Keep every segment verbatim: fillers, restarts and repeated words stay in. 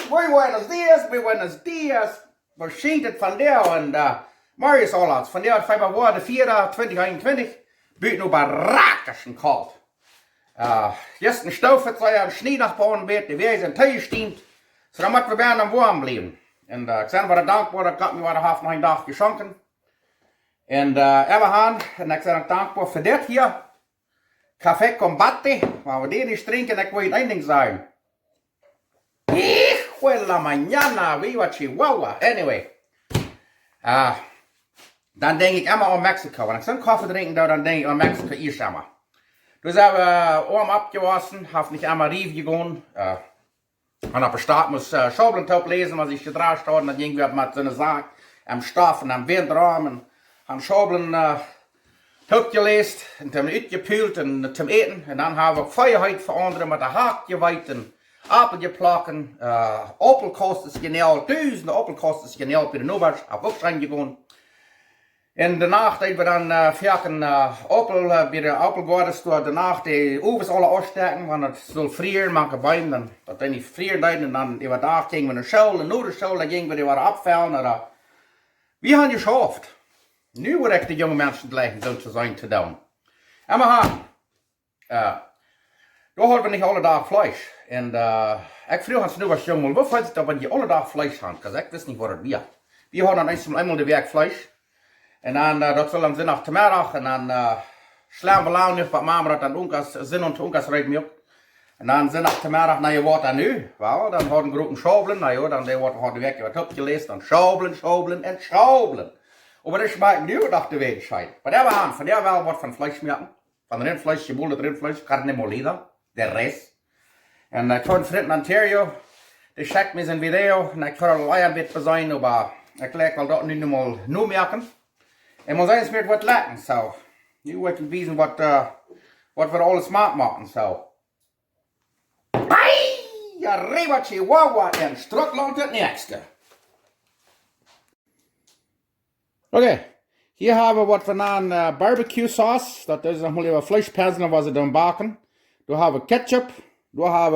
Muy buenos dias, muy buenos dias. Waut schient et vondoag? Un, äh, Marius Ollatz, vondoag es Februar de vieede, twintich eenuntwintich. Buten oba rakesch kolt. Äh, jistren stoof et sea, un Schnee noch bie ons, de Wäaj sent toojestiemt. Soo, dan mott wie bie ons woam bliewen. Un, äh, ekj sie wada dankboa, daut Gott mie wada haft noch een Dach jeschonken. Un, äh, emma han, un ekj sie uk dankboa fa dit hia. Café con mate, wan wie dän nich drinkjen, ekj well junt een Dinkj sajen. Hijo de la mañana, viva Chihuahua. Anyway. Ah, dan denkj ekj emma aun Mexiko. Wan ekj soon Koffe drinkjen doo, dan denkj ekj aun Mexiko ieescht emma. Doa sent wie, äh, oam oppjewossen, haft nich emma rief jegonen. Äh, un opp de Stot must, äh, Schaublen toop läsen, wan see jedrascht hauden, dan jinkj wie met soone Sack em Stoff un em Wint rom un han Schaublen, äh, toop jeläst un dan utjepult un toom äten. Un dan hab wie uk Fee heet fa aundre met de Hakj jeweit un Aupel jeplockt, äh, Aupelkausten jeneelt, dusende Aupelkausten jeneelt bie de Nobasch, haft uk scheen jegonen. Un doano deed wie dan, äh, foaken, äh, Aupel, äh, bie de Aupelgoades doa, doano de Owes aula ausstekjen, wan et sull frieren, mank de Beem, dan, daut dee nich frieren deeden, un dan äwa Dach jinjen wie no School, un no de School, dan jinjen wie dee wada oppfellen, ooda wie han jeschauft. Nu wudd ekj de junge Menschen jlikjen, soo to sennen to doonen. Emma han, äh, doa hauden wie nich aule Dach Fleesch. Un, äh, ekj fruach aun Snoebasch Jung mol, woo feelt sikj daut, wan jie aule Dach Fleesch han? 'Cause ekj wist nich, waut daut wia. Wie hauden dan eemol, eemol de Wäakj Fleesch. Un dan, äh, daut sull dan Sinndach to Meddach. Un dan, äh, schlemm wie lang nich, waut Mama daut dan Unkas, Sinn un Unkas reed muak. Un dan Sinndach to Meddach, na jo, waut dan nu? Well, dan hauden Gruppen Schaublen, na jo, dan dee waut hauden Wäakj waut oppjeläst, dan Schaublen, Schaublen un Schaublen. Oba daut schmakjt nu noch de Wäakj scheen. Oba wie han vondoag well waut von Fleesch moaken. Von Rintfleesch, jemolet Rintfleesch, carne molida, de res. Un, äh, ekj haud een Frint en Ontario, dee schekjt mie sien Video, un ekj haud aul een bät beseenen, oba ekj jlikj well daut nu noch mol nomoaken. Un mol seenen, es mie waut jlekjt, soo. Nu woa ekj wiesen waut, äh, waut wie aules moaken, soo. Ai, arriba Chihuahua, un Strucklaunt daut näakjste. Okay, hia hab wie waut wie nanen, äh, Barbecue Sauce. Daut es noch mol äwa Fleesch pezzen, waut see dan backen. Doa hab wie Ketchup. Doa hab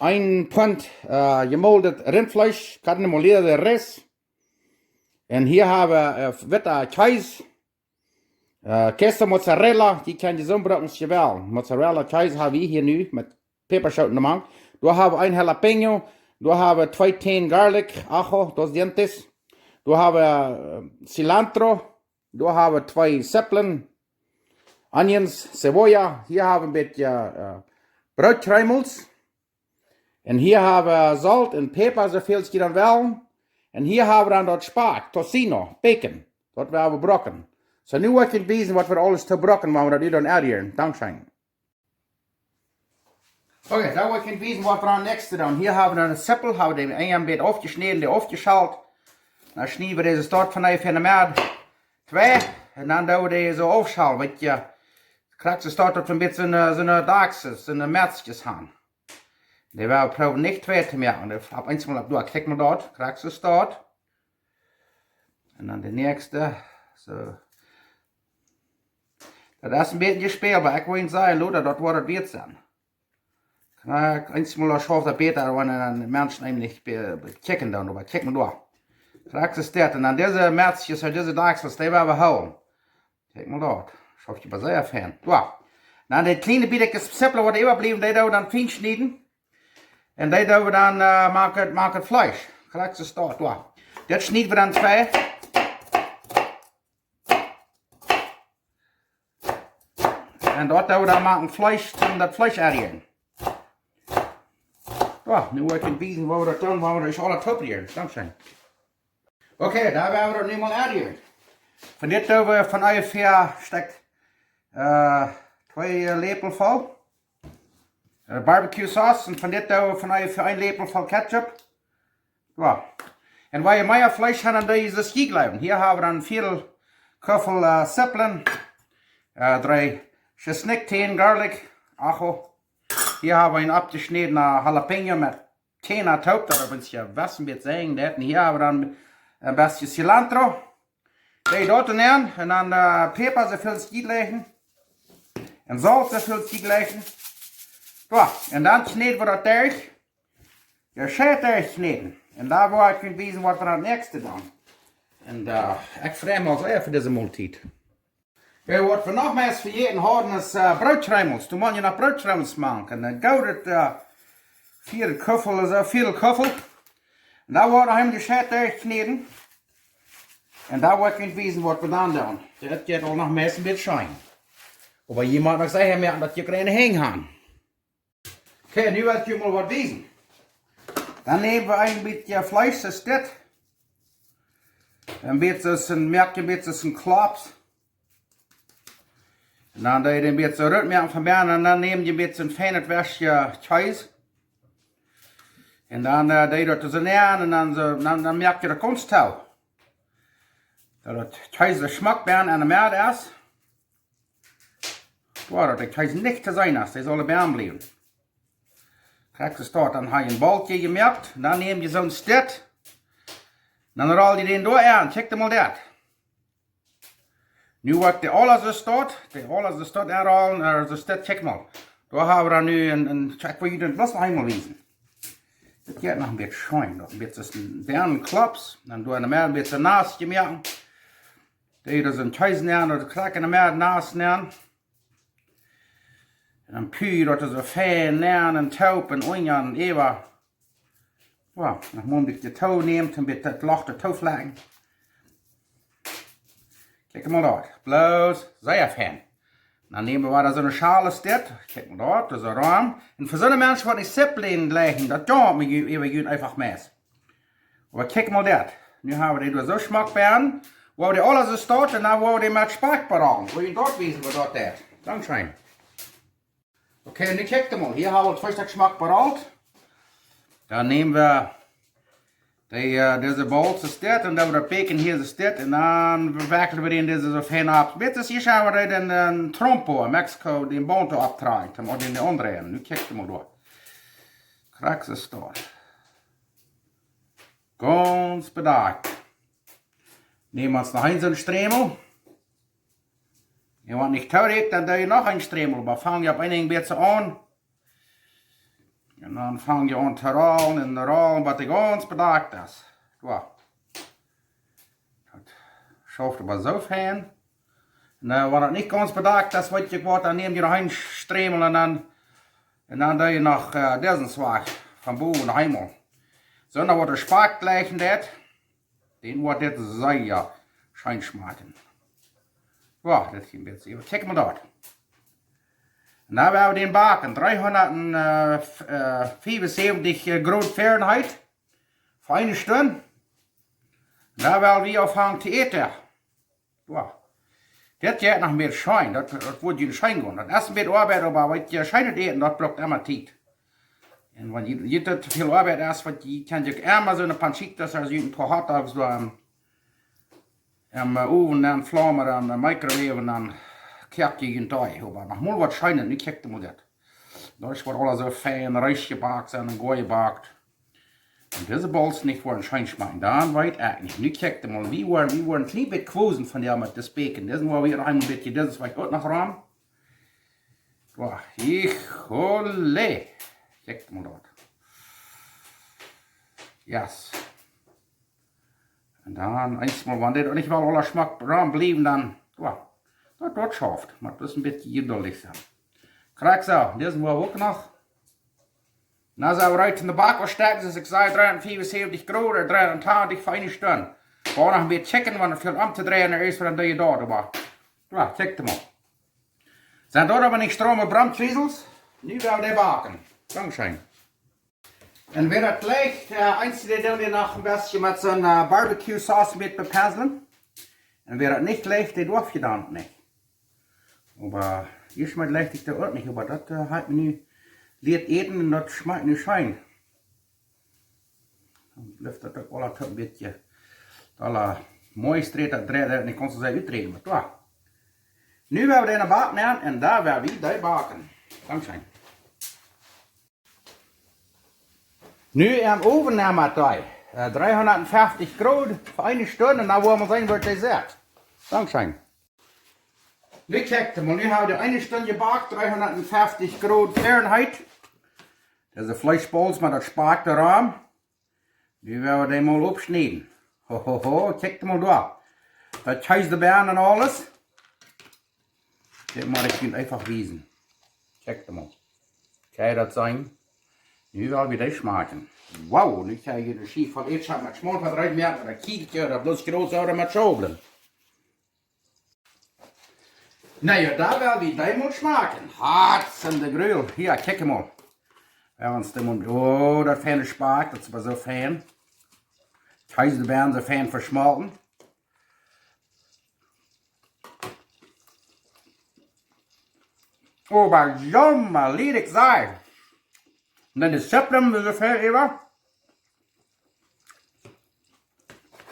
wie een Punt, äh, jemolet Rintfleesch, carne molida de res. Un hia hab wie, äh, witta Kjees. Äh, queso mozzarella, dee kaun jie soo brucken aus jie wellen. Mozzarella Kjees hab wie hia nu met Päpaschooten doamank. Doa hab wie een jalapeño, doa hab wie twee Tänen garlic, ajo, dos dientes. Doa hab wie, äh, cilantro, doa hab wie twee Zippeln, onions, cebolla. Hia hab wie een bät, äh, Brootkjreemels. Un hia hab wie Solt un Päpa, soo väl aus jie dan wellen. Un hia hab wie dan daut Spakj, tocino, bacon. Daut woa wie brucken. Soo, nu woa ekj junt wiesen, waut wie aules to brucken, wan wie daut nu dan adderen. Dankscheen. Okay, dan woa ekj junt wiesen, waut wie dan näakjst doonen. Hia hab wie dan de Zippel, hab wie dee een bät aufjeschnäden, dee aufjeschalt. Dan schnied wie dise Stot von de, von de Med twei. Un dan doo wie dee soo aufschalen, weetst du. Krakjt soo Stot daut wie een bät soone, soone Dakjsel, soone Metzjes han. Dee woa wie proowen nich twei to moaken. Dee opp eemol opp doa. Kjikj mol daut. Krakjt soo Stot. Un dan de näakjste. Soo. Daut es een bät jespält, oba ekj woa junt sajen, lota, daut woat daut wieet sennen. Krakjt eemol schauft daut bäta, wan de Menschen eenem nich be-, bekjikjen dan, oba kjikj mol doa. Krakjt soo Stot. Un dan dise Metzjes, dise Dakjsels, dee woa wie hoolen. Kjikj mol daut. Schauft je bie sea fein. Doa. Dan de kjliene bät Zippel, waut äwabliewen, dee doo wie dan fein schnieden. Un dee doo wie dan, äh, moaken, moaken Fleesch. Krakjt soo Stot, doa. Dit schnied wie dan twei. Un daut doo wie dan moaken Fleesch, om daut Fleesch adderen. Doa, nu woa ekj junt wiesen, woo wie daut doonen, woo wie daut aules toop adderen. Dankscheen. Okay, dan woa wie daut nu mol adderen. Von dit doo wie von onjefäa Stekj, äh, twee, äh, Läpel voll, äh, Barbecue Sauce. Un von dit doo wie von onjefäa een Läpel voll Ketchup. Jo. Un wan jie mea Fleesch han, dan doo jie daut jlikj jleewen. Hia hab wie dan een Viedel Kuffel, äh, Zippeln, äh, dree Schisnikjtänen Garlic, ajo. Hia hab wie een aufjeschnädna Jalapeño met Tänen toop, daut hab ekj je wesen bät sajen, daut. Un hia hab wie dan een bät Cilantro. Dee doa nenn. Un dan, äh, Päpa, soo väl aus jie jleichen. Un Solt, soo väl aus jie jleichen. Jo, un dan schnied wie daut derch. Jescheit derchkjnäden. Un dan woa ekj junt wiesen, waut wie dan daut näakjste doonen. Un ekj frei mie aul sea fa dise Moltiet. Jo, waut wie noch meist vejäten hauden, es Brootkjreemels. Doa motten je noch Brootkjreemels moaken. Un dan goot et, vea Kuffel, soo vea Kuffel. Un dan woa wie noch eemol jescheit derchkjnäden. Un dan woa ekj junt wiesen, waut wie dan doonen. Daut jeit aul noch meist een bät scheen. Oba jie motten noch secha moaken, daut jie kjliene Henj han. Okay, nu well ekj junt mol waut wiesen. Dan näm wie een bät Fleesch, es dit. Een bät soo aus een, moak een bät soo aus een Klops. Un dan doo je een bät soo rut moaken von bennen un dan näm je een bät soo een feinet Weskje Kjees. Un dan doo je daut soo nenn un dan soo, dan, dan moak je daut gaunz too. Daut daut Kjees schmock bennen aun de Med es. Doa, daut de Kjees nich to seenen es, dee saul bennen bliewen. Krakjt soo, dan ha je een Bolkje jemoakt, dan näm je soo een Stekj, dan roll je dän doa aun, kjikj mol daut. Nu woa ekj dee aula soo stoakj, dee aula soo stoakj aunrollen, soo stoakj, kjikj mol. Doa ha wie dan nu een, een, ekj well junt daut bloos noch eemol wiesen. Dit jeit noch een bät scheen, noch een bät soo aus een Klops, dan doo je noch mea een bät nass moaken. Doo je daut soo een Kjees nenn, daut krakjt enne Med nass nenn. Un dan pua daut soo fein nenn un toop un unja un äwa. Jo, dan mott eena daut too nämen, een bät daut Loch too flekjen. Kjikj mol daut. Bloos sea fein. Dan näm wie wada soone Schal aus dit. Kjikj mol daut, daut es een Rom. Un fa soone Menschen waut nich Sipplen jleichen, daut jeit mie äwa junt eefach meist. Oba kjikj mol daut. Nu ha wie dee doa soo schmock bennen. Woa wie dee aula soo stoakj un dan woa wie dee met Spakj berollen. Well junt daut wiesen, waut daut deit. Dankscheen. Okay, nu kjikj mol. Hia ha wie daut ieeschte schmock berollt. Dan näm wie dee, dise Bowls, es dit, un dan woa wie daut Bacon hia, es dit, un dan wekjel wie dee en dise soo fein opp. Dit es hia, soo aus wie dän, dän trompo en Mexiko, dän Boonto opptrakjen, toom dän omdreien. Nu kjikj mol doa. Krakjt soo stoakj. Gaunz bedakjt. Näm ons noch een soon Strämel. Wan nich too rieekjt, dan doo je noch een Strämel, oba fang je opp een Enj bät aun. Un dan fang je aun to rollen un rollen, bat dee gaunz bedakjt es. Jo. Daut schauft oba soo fein. Un wan daut nich gaunz bedakjt es, weet jie waut, dan näm je noch een Strämel un dan, un dan doo je noch disen Wajch von bowen noch eemol. Soo, dan woat de Spakj jleichen dit. Dan woat dit sea scheen schmakjen. Jo, dit jeit een bät. Kjikj mol daut. Un dan woa wie dän backen. Dreehundat fiefunsäwentich Grod Fahrenheit. Fa eene Stund. Un dan woa wie aunfangen to äten. Jo. Dit jeit noch mea scheen. Daut, daut woat junt scheen gonen. Daut es een bät Oabeit, oba weet jie, scheenet Äten, daut brukt emma Tiet. Un wan jie, jie daut too väl Oabeit es, waut jie kjennen uk emma soone Panchitas, aus jie een Tohot haben, soo em, em Owen, en Flaum, en Microwave, dan koakt jie junt doa. Oba noch mol waut scheenet, nu kjikj mol dit. Daut woat aules soo fein reesch jebakt sennen un goot jebakt. Un dise Bowls nich woaren scheen schmakjen, dan weet ekj nich. Nu kjikj mol, wie woaren, wie woaren een kjlien bät kwosen von dee met dise Bacon. Dise woa wie noch een bät, dise woa ekj uk noch rom. Boah, híjole. Kjikj mol daut. Yes. Un dan eemol, wan dit nich woat aula schmock rom bliewen, dan, jo, daut woat schauft. Mott bloos een bät jeduldich sennen. Krakjt soo, dise woa wie uk noch. Na, soo, right in de Backoven stekjen, soo aus ekj säd, dreehundat fiefunsäwentich Grod, dreehundat twintich fa eene Stund. Woa noch een bät checken, wan et väl omtodreien es, dan doo je daut, oba, jo, kjikj mol. Sent daut oba nich Stroome Bromkjriesels? Nu woa wie dee backen. Dankscheen. Un wäa daut jleicht, äh, eent, dee doonen noch een bät met soon, äh, Barbecue Sauce met bepenslen. Un wäa daut nich jleicht, dee darf je dan nich. Oba hia schmakjt jleicht daut uk nich, oba daut, äh, haft mie nu jelieet äten un daut schmakjt nu scheen. Dan blift daut uk aula een bät, aula moist, daut dreit, daut nich gaunz soo sea utdreien, oba jo. Nu woa wie dee enne Bak nämen un dan woa wie dee backen. Dankscheen. Nu em Owen nämen met dee. Äh, dreehundat fiefunfeftich Grod fa eene Stund un dan woa wie seenen, waut dee sajcht. Dankscheen. Nu kjikj mol, nu hab wie dee eene Stund jebakt, dreehundat fiefunfeftich Grod Fahrenheit. Dise Fleeschbowls met daut Spakj doaraun. Nu woa wie dee mol oppschnieden. Ho, ho, ho, kjikj mol doa. Daut Kjees doabie un aules. Dit mott ekj junt eefach wiesen. Kjikj mol. Kjenn jie daut seenen? Nu woa wie dee schmakjen. Wow, nu kjrie jie eene Schiew voll Ätschak met Schmolt, waut reed moaken, daut kjikj jie, daut bloos groot soo met Schaublen. Na jo, dan woa wie dee mol schmakjen. Hartsen de Grill. Hia, kjikj mol. Wie haben ons de Mund. Oh, daut feine Spakj, daut es oba soo fein. Kjees doabie, soo fein veschmolten. Oba Jomma, lied ekj saj. Un dan de Zippel, soo väl äwa.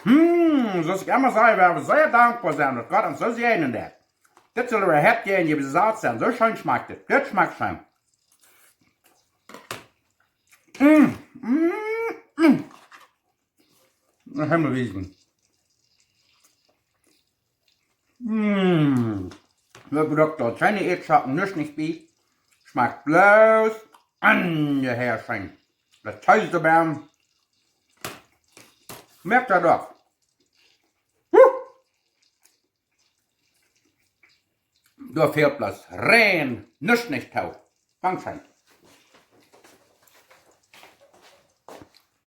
Hm, soo aus ekj emma saj, wie woaren sea dankboa sennen, daut Gott ons soo säajnen deit. Dit sull wie hett jäajen jie besaut sennen. Soo scheen schmakjt dit. Dit schmakjt scheen. Mm, mm, mm. Noch emol wiesen. Mm. Wie brucken doa kjeene Ätschocken, nuscht nich bie. Schmakjt bloos aunjehäa scheen. Daut Kjees doabie. Moakt daut doch. Huh. Doa fält bloos rein nuscht nich too. Dankscheen.